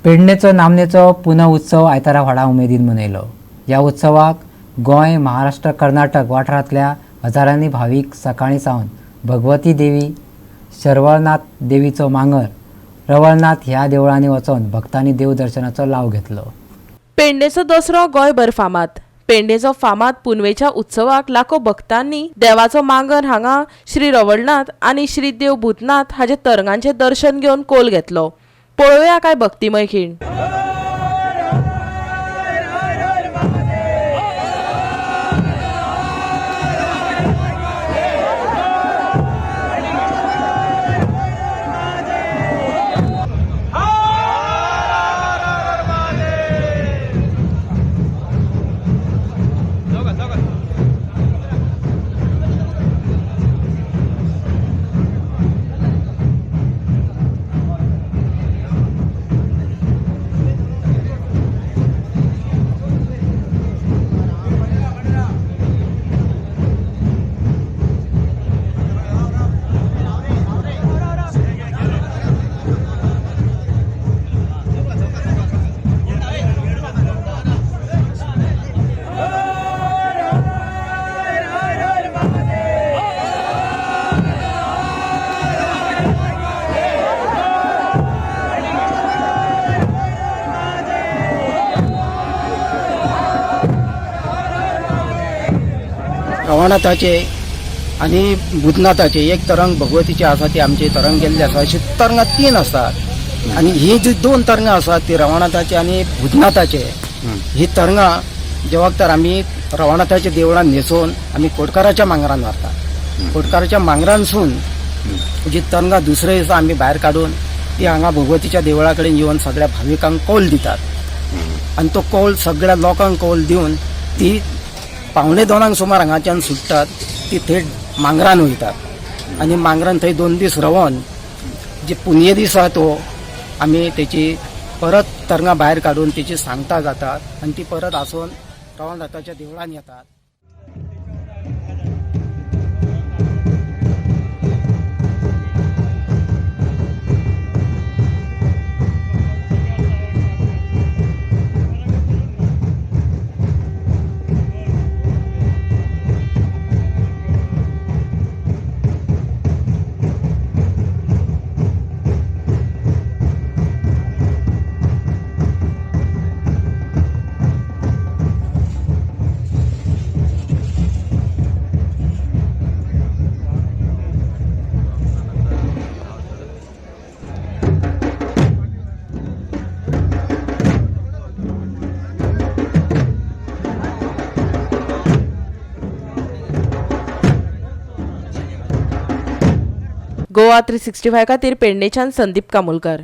पेडणेचो नामनेचो पुनव उत्सव आयतारा व्हडा उमेदीन मनयलो. ह्या उत्सवाक गोंय, महाराष्ट्र, कर्नाटक वाठारांतल्या हजारांनी भावीक सकाळीं सावन भगवती देवी, शरवळनाथ देवीचो मांगर, रवळनाथ ह्या देवळांनी वचोन भक्तांनी देवदर्शनाचो लाव घेतलो. पेडणेचो दसरो गोंयभर फामाद. पेडणेचो फामाद पुनवेच्या उत्सवाक लाखो भक्तांनी देवाचो मांगर हांगा श्री रवळनाथ आनी श्री देव भूतनाथ हाचे तरंगांचें दर्शन घेवन कोल घेतलो. पळोवया काय भक्तिमय खीण. रवळनाथाचे आनी भूतनाथाचे एक तरंग भगवतीचे आसा, ती आमची तरंग गेल्ली आसा. अशी तरंगां तीन आसात आनी ही जी दोन तरंगां आसात ती रवळनाथाचे आनी भूतनाथाचे. ही तरंगां जेव्हा तर आमी रवळनाथाच्या देवळान न्हेसोवन आमी कोटकाराच्या मांगरान व्हरतात. कोटकाराच्या मांगरानसून जी तरंगां दुसरे दिसा आमी भायर काडून ती हांगा भगवतीच्या देवळा कडेन येवन सगळ्या भाविकांक कौल दितात आनी तो कौल सगळ्या लोकांक कौल दिवन ती 1:45 सुमार हांगाच्यान सुट्टात, ती थेट मांगरान वयतात आनी मांगरान थंय 2 दीस रावन जे पुनये दिसा तो आमी तेची परत तरंगां भायर काडून तेची सांगता जातात आनी ती परत आसून रवळनाथाच्या देवळान येतात. गोवा 365 खातीर पेडणेच्यान संदीप कामुलकर.